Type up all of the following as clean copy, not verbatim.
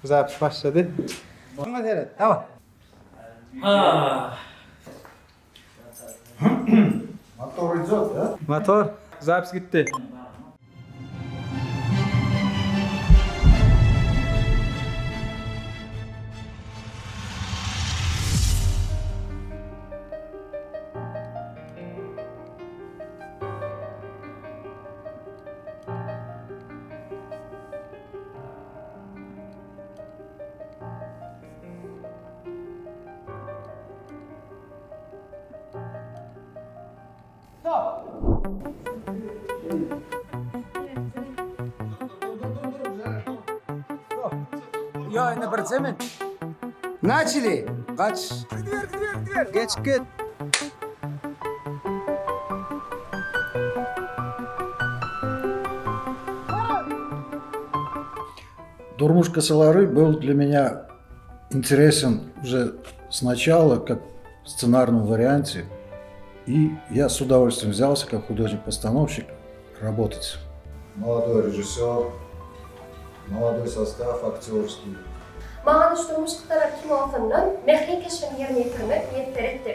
Zapis başlady. Muňa seret. Hawa. Motor idýot, da? Motor. Zapis gitdi. Ýa indi birje men. Načeli. Gaç. Geç git. Durmuş kyssalary был для меня интересен уже сначала, как в сценарном варианте. И я с удовольствием взялся, как художник-постановщик, работать. Молодой режиссер, молодой состав актерский. Maňa şu durmuş kytalar kinosyndan Mähri keşbini ýerine ýetirmek miýesser etdi.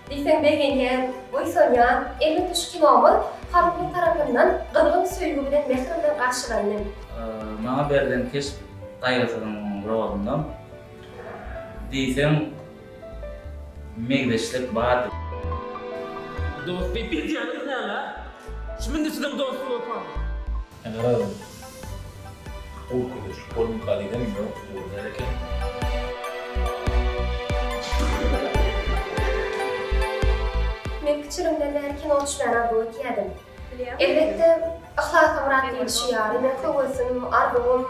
Diýseň begenýän, buýsanýan, elbetde şu kinomyz halkymyz tarapyndan gyzgyn söýgi bilen, mähir bilen garşylandy. Maňa berlen keşp Gaýgysyzyň rolunda diýseň meňzeşlik bardy. Dost diýip edýäniňiz näme? Şu mindi siziň dostluk wepaňyz. Garaz, gorkuzujy bolmyka diýsem, ýok, gowy däl eken. Men kiçiligimden bäri kino düşmäni arzuw etýärdim. Elbetde, Yhlasa myrat diýlişi ýaly, men höwesim, arzuwym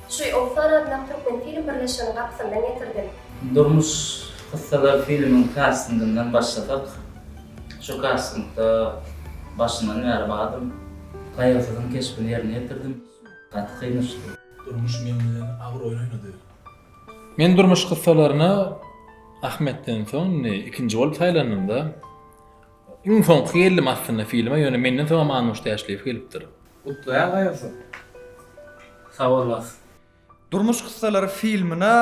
şu Owsan adyndaky Türkmenfilm birleşiginiň gapysyndan getirdim. Durmuş kyssalar filmiň kastinginden başlasak, şu kastingde başyndan bäri bardym. Gaýgysyzyň keşbini ýerine ýetirdim. Gaty kyn uçdy. Durmuş meň bilen agyr oýun oýnady. Men durmuş kyssalaryna Ahmetden soň indi ikinji bolup saýlandym-da. Iň soňky geldim aslynda filme, ýöne menden soňam Annuş Täşliýew gelipdir. Gutlaýan Gaýgysyz. Sag bol dos. Durmuş kyssalary filmine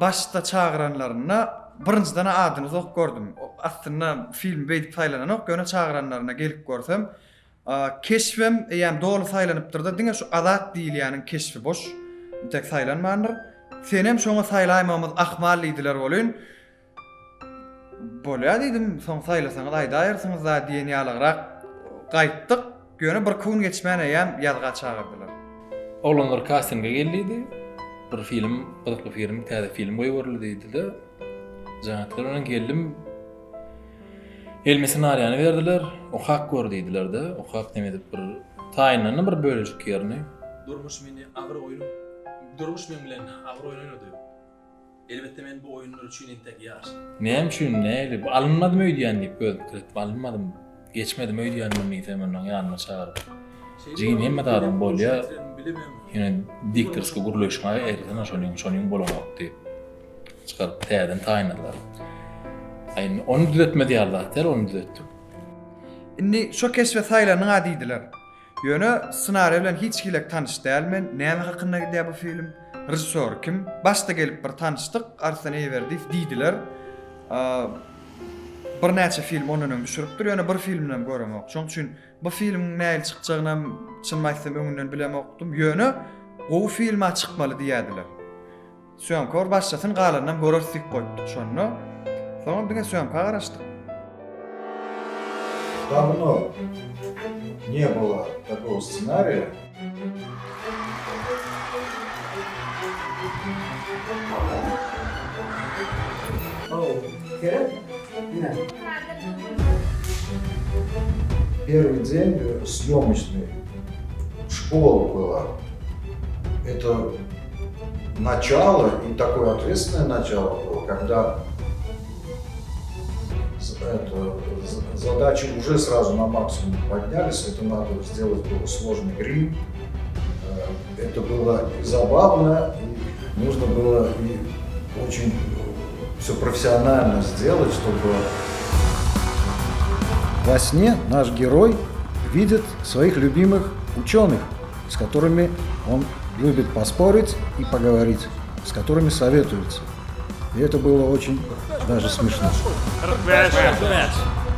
başda çagyranlarynda birinjiden adyny uzak gördüm. Aslynda film beýdip saýlananok, ýöne çagyranlaryna gelip görsem, keşbem eýýäm doly saýlanypdyrda, diňe şu Azat diýilýäniň keşbi boş, entek saýlanmandyr. Senem şoňa saýlaýmagymyz ahmal diýdiler welin, Bolýa diýdim, soň saýlasaňyz aýdaýarsyňyz-da diýen ýalygrak gaýtdyk. Ýöne birki gün geçmän eýýäm ýazga çagyrdylar. Oglanlar kastinge geldi. Bir film, gyzykly film, täze film goýberildi diýdi-de. Jaň etdiler, ondan geldim. Elime ssenariýany berdiler. Okap gör diýdiler-de. Okap neme edip bir taýynlandym bir bölejik ýerini. Durmuş meni agyr oýun, durmuş meň bilen agyr oýun oýnady. Elbetde men bu oýunlar üçin entek ýaş. Näme üçin, nähili, bu alynmadym öýdýän diýip özüm pikir etdim. Alynmadym, geçmedim öýdýän muny diýsem ondan ýanyma çagyryp. Jigim hemme zadyň bolýa, ýöne diktorskiý gürleýşiňi aýyrsana şonyň, şonyň bolanok diýip. Çykaryp täzeden taýynladylar. Aý indi ony düzetmez ýaly zat däl, ony düzetdik. Indi şo keşbe saýlanyň-a diýdiler. Ýöne ssenariý bilen hiç hilek tanyş däl men, näme hakynda gidýär bu film, režissýory kim? Başda gelip bir tanyşdyk, Arslan Eýeberdiýew diýdiler. Birnäçe film ondan öň düşüripdir, ýöne bir filminem göremok. Şoň üçin bu filmiň nähili çykjagynam çynymy aýtsam öňünden bilemokdym. Ýöne gowy film-a çykmaly diýýärdiler. Sýomka bir başlasyn galanynam göreris diýip goýupdyk şonda. Soňam diňe sýomka garaşdyk. Dawno ne bylo takogo scenariýa. Haw, seret, ine. Первый день съемочный школа была. Это начало, и такое ответственное начало было, когда это, задачи уже сразу на максимум поднялись, это надо сделать было сложный грим, э, это было и забавно, и нужно было и очень все профессионально сделать, чтобы во сне наш герой видит своих любимых ученых, с которыми он любит поспорить и поговорить. с которыми советуются. И это было очень даже смешно. 45 45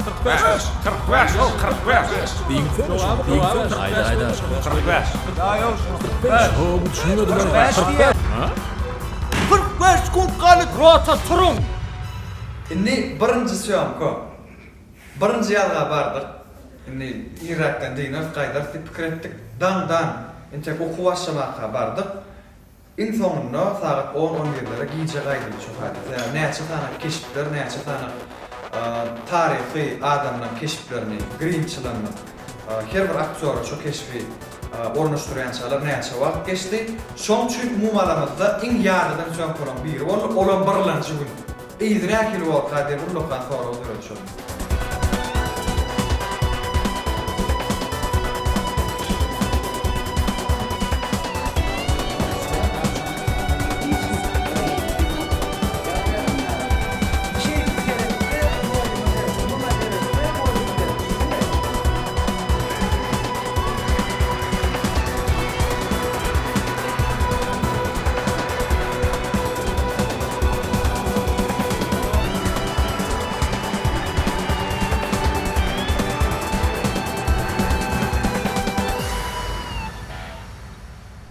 45 45 45 45 45 sekunt galdy rota turuň. Indi birinji sýomka. Birinji ýazga bardyk. Indi irräkden dynarys, gaýdarys diýip pikir etdik. Daňdan, entek okuw başlamaka bardyk. Iň soňunda sagat on, on birlere gije gaýdyldy şo taýdan. Sebäbi näçe sany keşpler, näçe sany taryhy adamlaryň keşplerini grim çylandyk. Her bir aktýora şo keşbi ornaşdyrýançalar näçe wagt geçdi. Şoň üçin umumy alamyzda iň ýadadan sýomkalaryň biri boldy. Olam birlenji gün. Yzy nähili borka diýen ullakan sorag döredi şonda.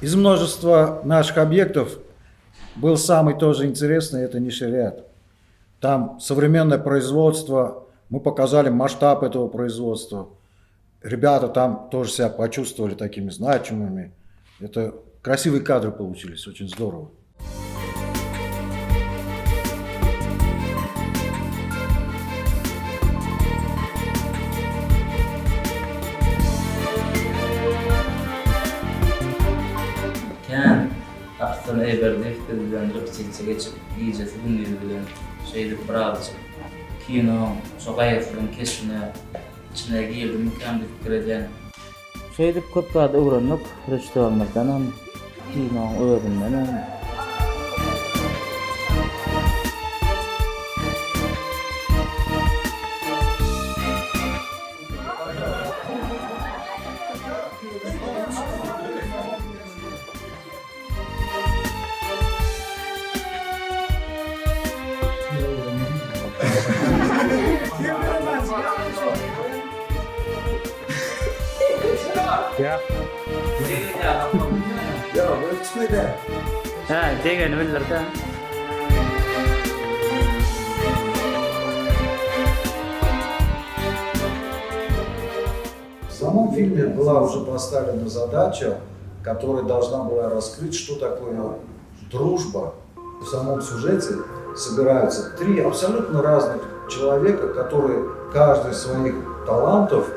Из множества наших объектов был самый тоже интересный, это Нишириат. Там современное производство, мы показали масштаб этого производства. Ребята там тоже себя почувствовали такими значимыми. Это красивые кадры получились, очень здорово. Kän Arslan Eýberdiýew biz bilen repetisiýa geçip, gijesi gündizi bilen şeýdip birazajyk kino, şo gaýgysyzyň keşbine, içine girdimmikäm diýip pikir edýän. Şeýdip köp zat öwrendik, režissýorymyzdanam, kinoň özündenem. Hä, degeni bildirdi. В самом фильме была уже поставлена задача, которая должна была раскрыть, что такое дружба. В самом сюжете собираются три абсолютно разных человека, которые каждый своих талантов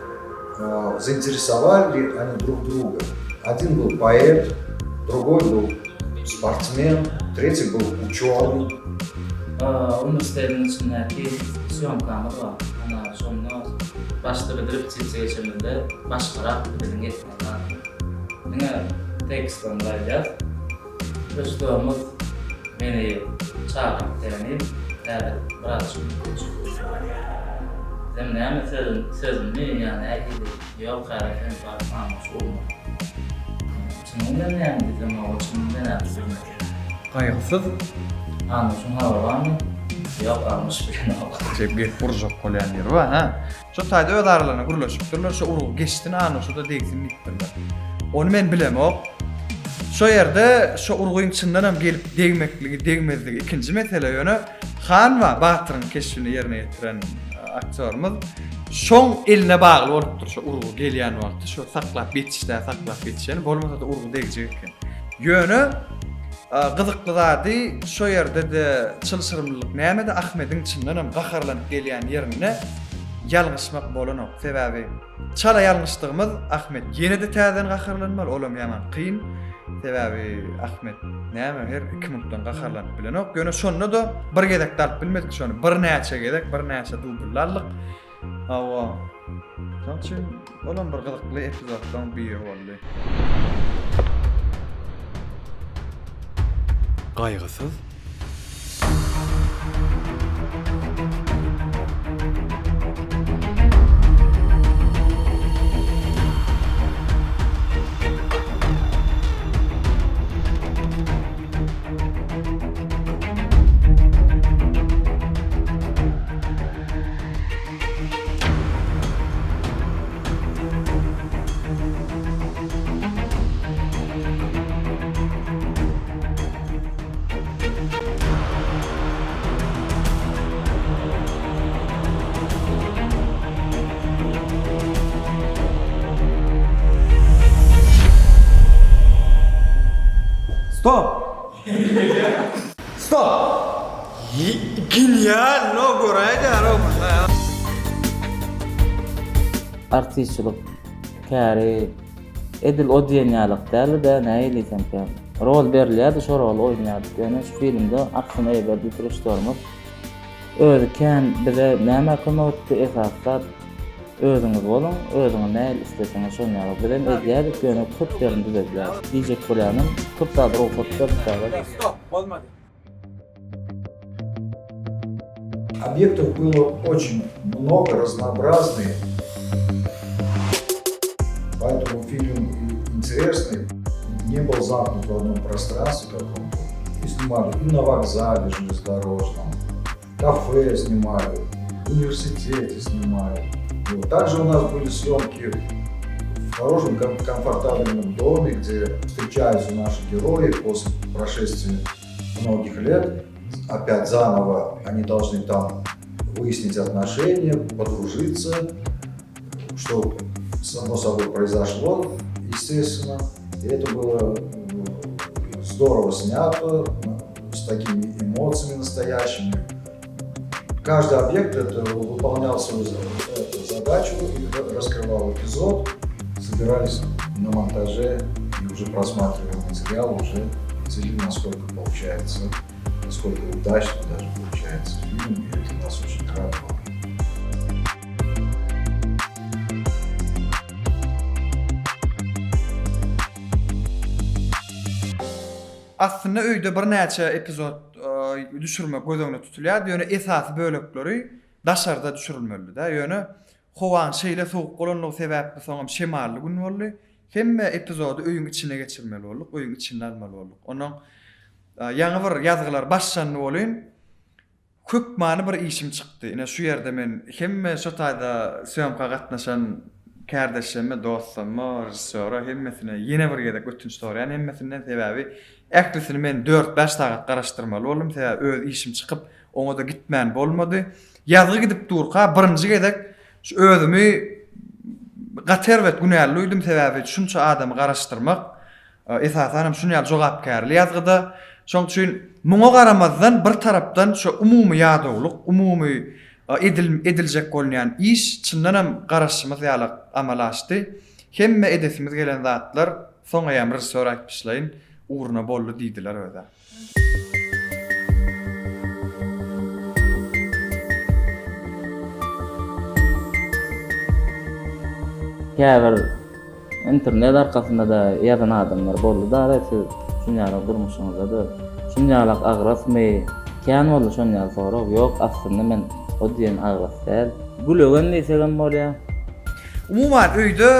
э, заинтересовали они друг друга. Один был поэт, другой был спортсмен, третий был ученый. Uniwersitetiň içindäki sýomkamyz bar. Ana şonda başda biz repetisiýa geçemizde başgarak biziň etmeli zadymyz. Diňe tekstlerimizi aýdýas. Režissýorymyz meni çagyryp däni häzir birazajyk üýtgeşik. Sen näme sözümi ýa nähili ýok häzir sen baryp Anguş urma. Çynyň bilen näme diýsem hawa çynym bilen häzir bilmedim. Gaýgysyz. Anuşyň habary barmy? Ýok Anuş bilenok. Jek gelip urjak bolýan ýeri bar ha. Şo taýda öz aralarynda gürleşipdirler, şo urgy geçsin Anuşa-da degsin diýipdirler. Ony men bilemok. Şo ýerde şo urgyň çyndanam gelip degmekligi, degmezligi ikinji mesele, ýöne Han bar, Batyryň keşbini ýerine ýetiren aktýorymyz. Şoň eline bagly bolupdyr şo urgy gelýän wagty, şo saklap ýetişdä saklap ýetişeni, bolmasa-da urgy degjek eken. Ýöne gyzykly zady şo ýerde-de çylşyrymlylyk nämede Ahmediň çyndanam gaharlanyp gelýän ýerinde ýalňyşmak bolanok. Sebäbi çala ýalňyşdygymyz Ahmet ýene-de täzeden gaharlanmaly, olam ýaman kyn. Sebäbi Ahmet näme her iki minutdan gaharlanyp bilenok. Ýöne şonda-da bir gezekde alyp bilmedik şony. Birnäçe gezek, birnäçe dublda aldyk. Hawa. Şonuň üçin olam bir gyzykly epizodlaryň biri boldy. Gaýgysyz. Stop! Stop! Genialno göräýdä-row munda. Artistçilik käri edil o diýen ýalyk däldi-dä, nähili diýsemkäm. Rol berilýärdi, şo roly oýnaýardyk. Ýöne şu filmde Arslan Eýeberdi režissýorymyz özi kän bize nämä kömek etdi, esasy zat özüňiz boluň, özüňiz nähili isleseňiz şony ýaly. Bizem edýärdik, ýöne köp ýerini düzedýärdik. Diýjek bolýanym, köp zady rugsat berdik. Stop, bolmady. Объектов было очень много, разнообразные. Поэтому фильм и интересный, не был замкнут в одном пространстве каком-то. И снимали и на вокзале железнодорожном, в кафе снимали, в университете снимали. Вот. Также у нас были съемки в хорошем ком- комфортабельном доме, где встречаются наши герои после прошествия многих лет. Опять заново они должны там выяснить отношения, подружиться, что само собой произошло, естественно. И это было м, здорово снято, с такими эмоциями настоящими. Каждый объект это выполнял свою за- эту задачу и раскрывал эпизод. Собирались на монтаже и уже просматривали материал, уже видели, насколько получается, насколько удачно даже получается фильм, и это нас очень радовало. Aslynda öýde birnäçe epizod düşürmek göz öňünde tutulýardy, ýöne esasy bölekleri daşarda düşürilmelidi-dä. Ýöne howanyň şeýle sowuk bolanlygy sebäpli soňam şemally gün boldy. Hemme epizody öýüň içine geçirmeli bolduk, öýüň içinde almaly bolduk. Onnoň ýaňy bir ýazgylar başlandy welin, hökmany bir işim çykdy. Ine şu ýerde men hemme şo taýda sýomka gatnaşan kärdeşlerime, dostlaryma, režissýora hemmesine ýene bir gezek ötünç soraýan hemmesinden. Sebäbi ählisini men dört-bäş sagat garaşdyrmaly boldum. Sebäbi öz işim çykyp, oňa-da gitmän bolmady. Ýazgy gidip durka birinji gezek şu özümi gaty erbet günäli duýdum. Sebäbi şunça adamy garaşdyrmak, Esasan hem şuny ýaly jogapkärli ýazgyda. Şoň üçin muňa garamazdan bir tarapdan şu umumy ýadawlyk, umumy edil ediljek bolunýan iş çyndan hem garaşşymyz ýaly amala aşdy. Hemme edesimiz gelen zatlar soňaýam režissýor aýtmyşlaýyn ugruna boldy diýdiler özä. Käbir internet arkasynda-da ýazan adamlar boldy dara siz şunýalak durmuşyňyzda-da şunýalak agrasmy kän boldy şonýaly sorag ýok aslynda men o diýen agras däl. Gülegen diýsegem bolýa. Umuman öýde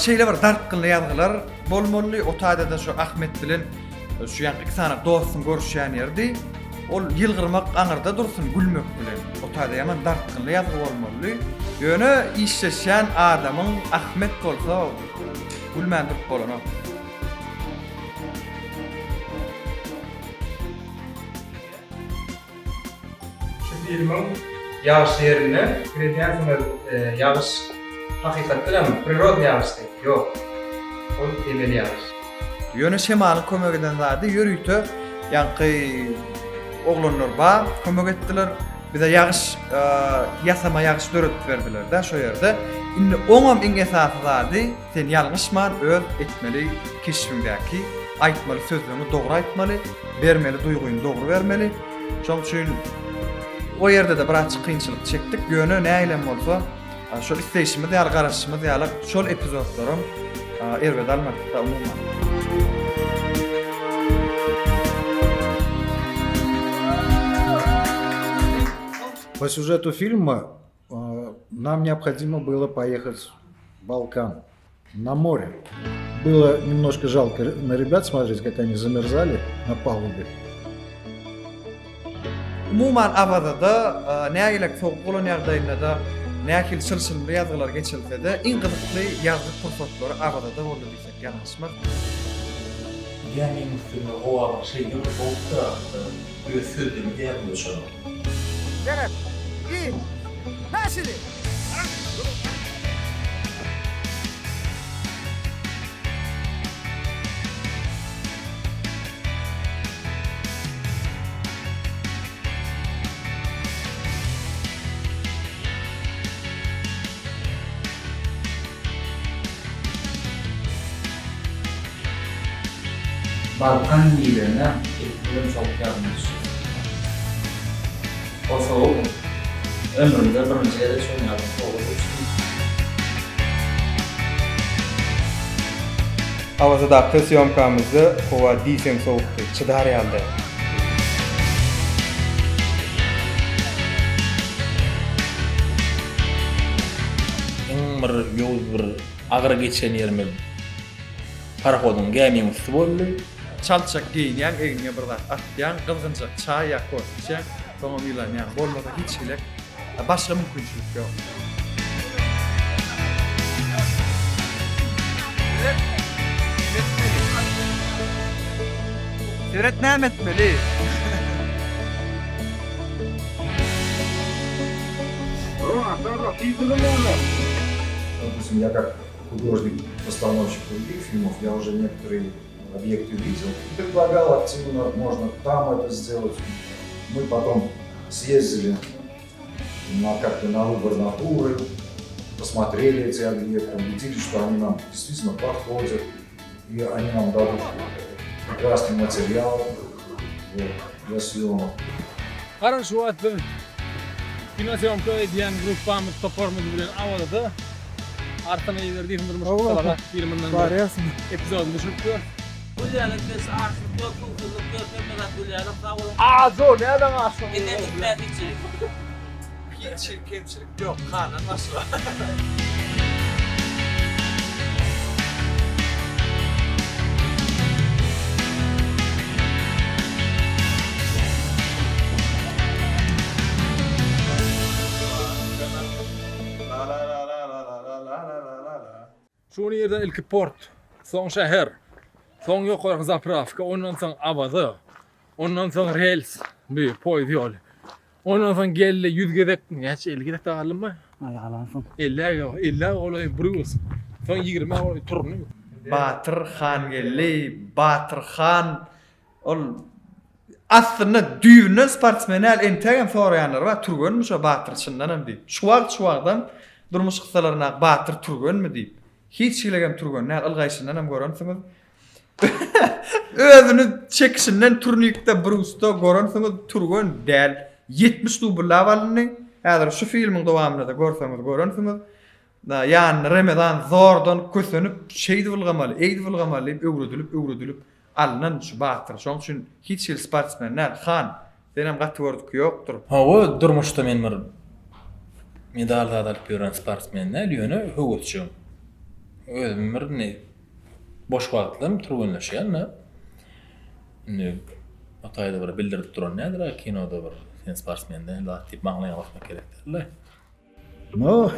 şeýle bir dartgynly ýazgylar bolmalydy. O taýda-da şu Ahmet bilen Şu ýaňky iki sany dostuň görüşýän ýeridi. Ol ýylgyrmak aňyrda dursun, gülmek bilen. O taýda ýaman dartgynly ýazgy bolmalydy. Ýöne işleşýän adamyň Ahmet bolsa gülmän durup bolanok. Şu filmiň ýagyşly ýerinde pikir edýänsiňiz ýagyş hakykatdan hem prirodny ýagyş diýip. Ýok. Ol emeli ýagyş. Ýöne şemalyň kömek eden zady ýörite ýaňky oglanlar bar kömek etdiler. Bize ýagyş ýasama ýagyş döredip berdiler-de şo ýerde. Indi oňam iň esasy zady sen ýalňyşman öz etmeli keşbiňdäki aýtmaly sözleriňi dogry aýtmaly. Bermeli duýgyny dogry bermeli. Şoň üçin o ýerde-de birazçyk kynçylyk çekdik. Ýöne nähilem bolsa, şol isleýşimiz ýaly, garaşyşymyz ýaly şol epizodlaram erbet almadyk-da umuman. По сюжету фильма нам необходимо было поехать в Балкан, на море. Было немножко жалко на ребят смотреть, как они замерзали на палубе. Umuman Awazada nägilek sowuk bolan ýagdaýynda-da, nähili çylşyrymly ýazgylar geçirilse-de, iň gyzykly ýazgy pursatlary Awazada boldy diýsek ýalňyşmaz. Gämiň üstünde howa şeýle bir sowukdy, öz sözlemi däl uçanok. Seret! I! Начали! Balkan diýlende ilki bilen sowuk ýadyma düşýär. O sowuk ömrümde birinji gezek şonuň ýaly sowuga duşdum. Awazadaky sýomkamyzda howa diýseň sowukdy, çydar ýaly däl. Iň bir ýowuz bir agyr geçen ýerimiz parohodyň gämiň üsti boldy. Çaltjak geýinýäň, egniňe bir zat atýaň, gyzgynjak çaý ýa kofe içýäň, soňam ýylanýaň. Bolmasa hiç hili başga mümkinçilik ýok. Seret näme etmeli? Допустим, я как художник-постановщик других фильмов, я уже некоторые объекты видел и предлагал активно, можно там это сделать. Мы потом съездили на, как-то на выбор натуры, посмотрели эти объекты, убедились, что они нам действительно подходят, и они нам дадут прекрасный материал вот, для съемок. Garaň şu wagt biz kino sýomka edýän gruppamyz toparymyz bilen Awazada Arslan Eýeberdiýewiň Durmuş kyssalary atly filminden bir epizodyny düşürip ýörüs. Gülýälik biz açlyk ýok suwsuzlyk ýok hemme zat gülýälik sag boluň. Ajo nädeň açlygyň Indem gitmäs hiç ýerik. Hiç hili kemçilik ýok kandan başga. Şu gün irden ilki port, soň şäher, soň ýokarky zaprawka, ondan soň Awaza, ondan soň rels, bu poýuz ýoly. Ondan soň geldi 100 gezek, näçe 50 gezek dagy aldymmy? Aý alansyň. 50 ýok, 50 golaý brus. Soň 20 golaý turny. Batyr Hangeldi, Batyr han ol aslynda düýbünden sportsmen däl, entegem soraýanlar bar, türgenmi şo Batyr çyndanam diýip. Şu wagt şu wagtam durmuş kyssalaryndaky Batyr türgenmi diýip. Hiç hilegem türgen däl, ylgaýşyndanam görensiňiz. Özüni çekişinden turnikde brusda görensiňiz türgen däl. 70 dubllap alyndy. Häzir şu filmiň dowamynda-da görseňiz görensiňiz. Ýanynda Remezan zordan kösenip şeýdip ylgamaly, eýdip ylgamaly diýip öwredilip öwredilip alnan şu Batyr. Şoň üçin hiç hili sportsmen däl. Han, senem gaty gördük ýokdur. Hawa, durmuşda men bir medal zat alyp ýören sportsmen däl, ýöne höwesjeň. Özüm bir indi Boş wagtlarym türgenleşýän-de. Indi o taýda bir bildirip duran däldir-ä kinoda bir sen sportsmen däl zat diýip maňlaýyňa basmak gerek däl-le. Но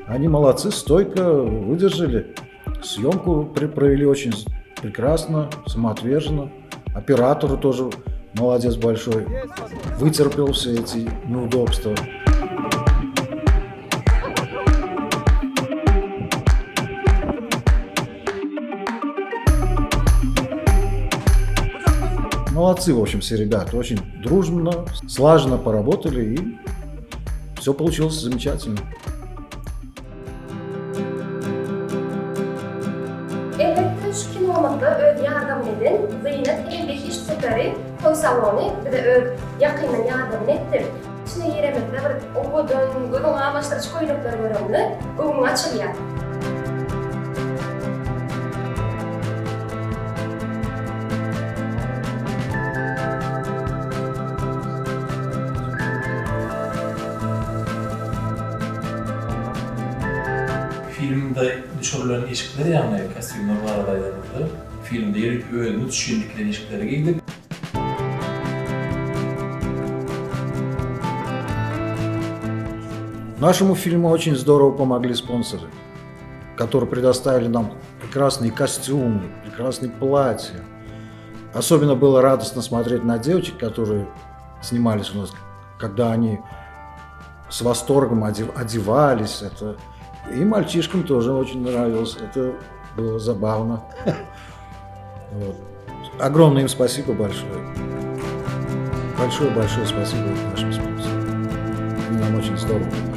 они молодцы, стойко выдержали. Съемку провели очень прекрасно, самоотверженно. Оператору тоже молодец большой. Вытерпел все эти неудобства. Молодцы, в общем, все ребята. Очень дружно, слаженно поработали и все получилось замечательно. Elbetde şu kinomyzda öz ýardamyny eden Zynat hem Behişt Topary toý salony bize öz ýakyndan ýardamyny etdi. Içine giremizde bir owadan, gözüňi gamaşdyryjy köýnekleri göreňde göwnüň açylýar. Filmde düşürilen eşikler ýagny kostýumlar barada aýdanymyzda, filmde ýörite özümiz üçin dikilen eşikleri geýdik. Нашему фильму очень здорово помогли спонсоры, которые предоставили нам прекрасные костюмы, прекрасные платья. Особенно было радостно смотреть на девочек, которые снимались у нас, когда они с восторгом одевались. Это... И мальчишкам тоже очень нравилось. Это было забавно. Вот. Огромное им спасибо большое. Большое-большое спасибо нашим спонсорам. Они нам очень здорово помогли.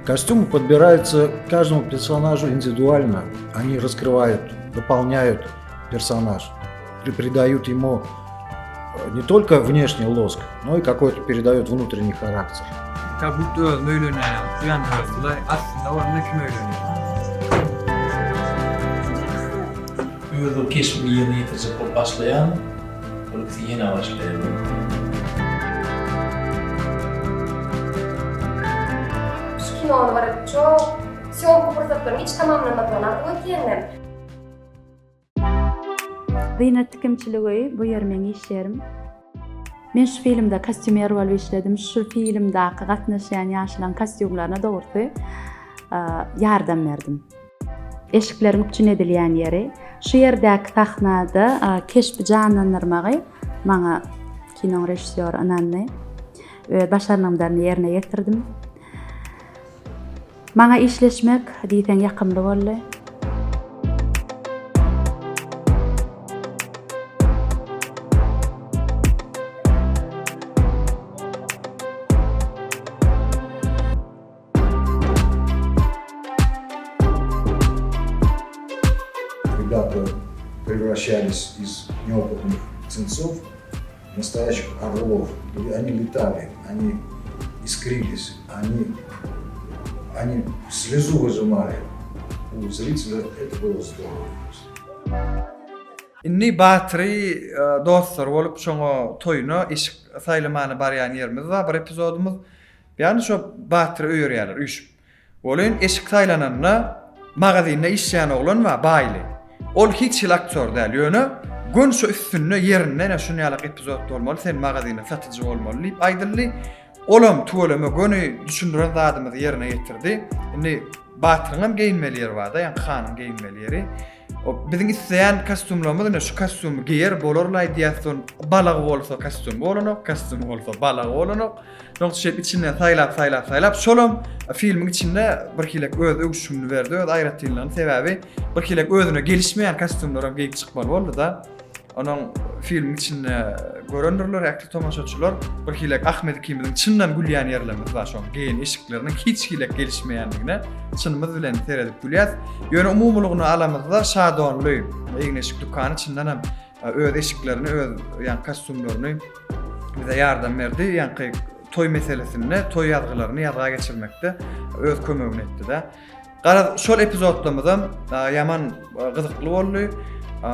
Костюмы подбираются каждому персонажу индивидуально. Они раскрывают. дополняют персонаж, придают ему не только внешний лоск, но и какой-то передают внутренний характер. Как будто özüne öýlenýän ýaly duýan özülaý, aslynda onda kim öýlenýär? Öz bir keşbimi ýerine ýetirjek bolup başlaýan, ol ikisi ýene başlaýar. Şu kinony bir çok sýomka pursatlaryň hiç tamamlanmazlygyny arzuw etýän men. Zynat tikimçilik öýi, bu ýer meň iş ýerim. Men şu filmde kostýumer bolup işledim. Şu filmdaky gatnaşýan ýaşlaryň kostýumlaryna dogrusy ýardam berdim. Eşikleriň üpjün edilýän ýeri. Şu ýerdäki sahnada keşbi janlandyrmagy maňa kinoň režissýory ynandy. Öz başarnygymdan ýerine ýetirdim. Maňa işleşmek diýseň ýakymly boldy. Ребята превращались из неопытных птенцов в настоящих орлов. И они летали, они искрились, они, они слезу выжимали у зрителя. Это было здорово. Indi Batyry dostlary bolup şoňa toýuna eşik saýlamana barýan ýerimiz bar bir epizodymyz. Ýagny şo Batyry öýerýärler üýşüp. Welin eşik saýlananda magazinde işleýän oglan bar Baýly. Ol hiç hili aktýor däl ýöne göni şo üstünde ýerinde ene şuny ýalak epizod bolmaly sen magazinde satyjy bolmaly diýip aýdyldy. Olam tüweleme göni düşündiren zadymyzy ýerine ýetirdi. Indi Batyryňam geýinmeli ýeri barda ýaňky hanyň geýinmeli ýeri. O biziň isleýän kostýumlarymyz ine şu kostýumy geýer bolarlaý diýýäs soň balagy bolsa kostýumy bolanok, kostýumy bolsa balagy bolanok. Soň şeýdip içinden saýlap saýlap saýlap şolam filmiň içinde bir hilek öz öwüşginini berdi, öz aýratynlygyny sebäbi bir hilek özüne gelişmeýän kostýumlaram geýip çykmaly boldy-da. Onuň filmiň içinde görendirler ähli tomaşaçylar. Bir hilek Ahmet ikimiziň çyndan gülýän ýerlerimiz bar şoň geýen eşikleriniň hiç hilek gelişmeýändigine çynymyz bilen seredip gülýäs. Ýöne umumylygyny alamyzda Şadonly egin-eşik dükany çyndanam öz eşiklerini, öz ýaňky kostýumlaryny bize ýardam berdi. Ýaňky toý meselesinde, toý ýazgylaryny ýazga geçirmekde öz kömegini etdi-de. Garaz, şol epizodlarymyzam ýaman gyzykly boldy.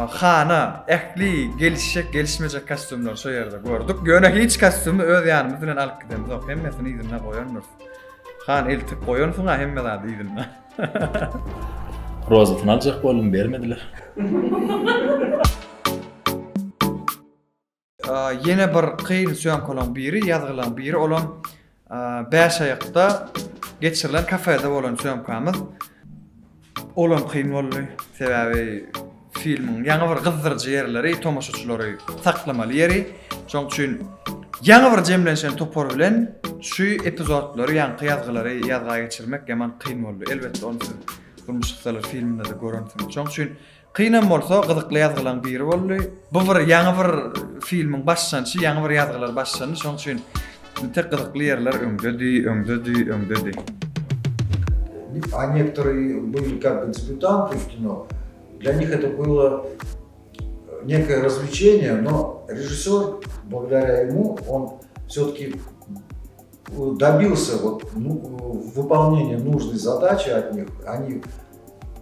Hana ähli gelişjek, gelişmejek kostýumlary şo ýerde gördük. Ýöne hiç kostýumy öz ýanymyz bilen alyp gidemizok. Hemmesini yzynda goýandyrys. Han eltip goýansyň-a hemme zady yzynda. Rozasyny aljak boldum, bermediler. Ýene bir kyn sýomkalaryň biri, ýazgylaryň biri olam Bäşaýakda geçirilen kafede bolan sýomkamyz. Olam kyn boldy. Sebäbi filmiň ýaňy bir gyzdyryjy ýerleri, tomaşaçylary saklamaly ýeri. Şonuň üçin ýaňy bir jemlenşen topar bilen şu epizodlary, ýaňky ýazgylary ýazga geçirmek ýaman kyn boldy. Elbetde ony siz Durmuş kyssalar filminde-de görensiňiz. Şonuň üçin Kynam bolsa gyzykly ýazgylaň biri boldy. Bu bir ýaňy bir filmiň başlanyşy, ýaňy bir ýazgylar başlandy. Şoň üçin entek gyzykly ýerler öňdedi, öňdedi, öňdedi. А некоторые были как бы дебютанты в кино, для них это было некое развлечение, но режиссер, благодаря ему, он все-таки добился вот, ну, выполнения нужной задачи от них. Они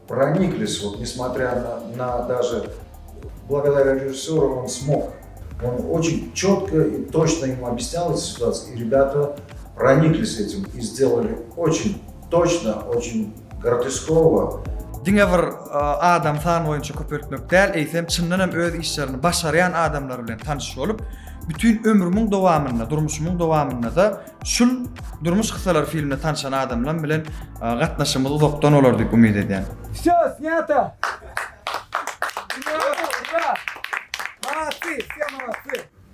прониклись, вот, несмотря на, на даже благодаря режиссеру он смог. Он очень четко и точно ему объяснял эти ситуации, и ребята прониклись этим и сделали очень точно, очень гротесково. Diňe bir adam san boýunça köpeltmek däl, eýsem çyndan hem öz işlerini başarýan adamlar bilen tanyş bolup, bütin ömrümiň dowamynda, durmuşymyň dowamynda-da Şul Durmuş kyssalary filmde tanşan adamlam bilen gatnaşygymyz uzakdan bolar diýip umyt edýän. Wsýo, snýato! Ura! Молодцы, все молодцы!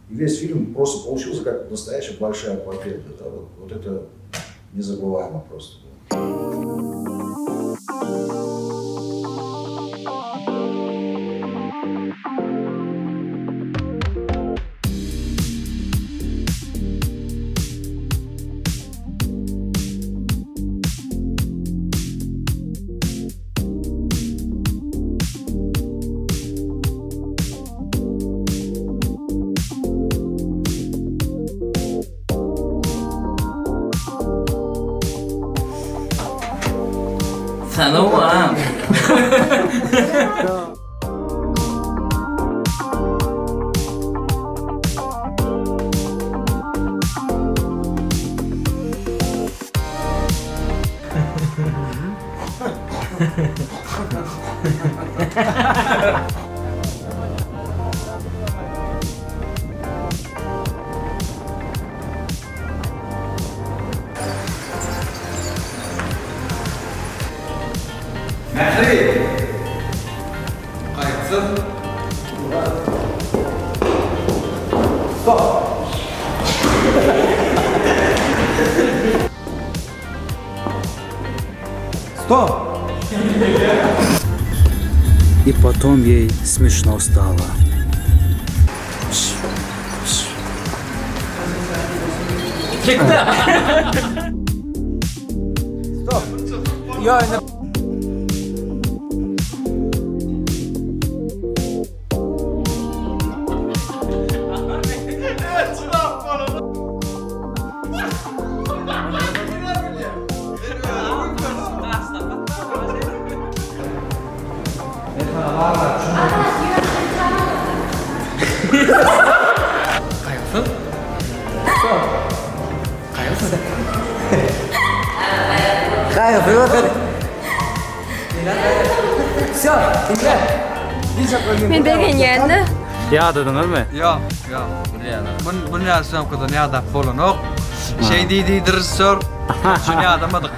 И весь фильм просто получился как настоящая большая победа. Да? Вот, вот это незабываемо просто было. Tanaw-a. Mähri! Gaýgysyz. Stop! Stop! И потом ей смешно стало. Stop! Ýok indi. Gaýgysyz. Gaýgysyz. Gaýgysyz. Wsýo, diňle. Men begenýän-de. Ýadadyňyzmy? Ýok, ýok. Bun bun ýaly sýomkadan ýadap bolanok. Şeý diýdi režissýor. Şuny ýadamadyk.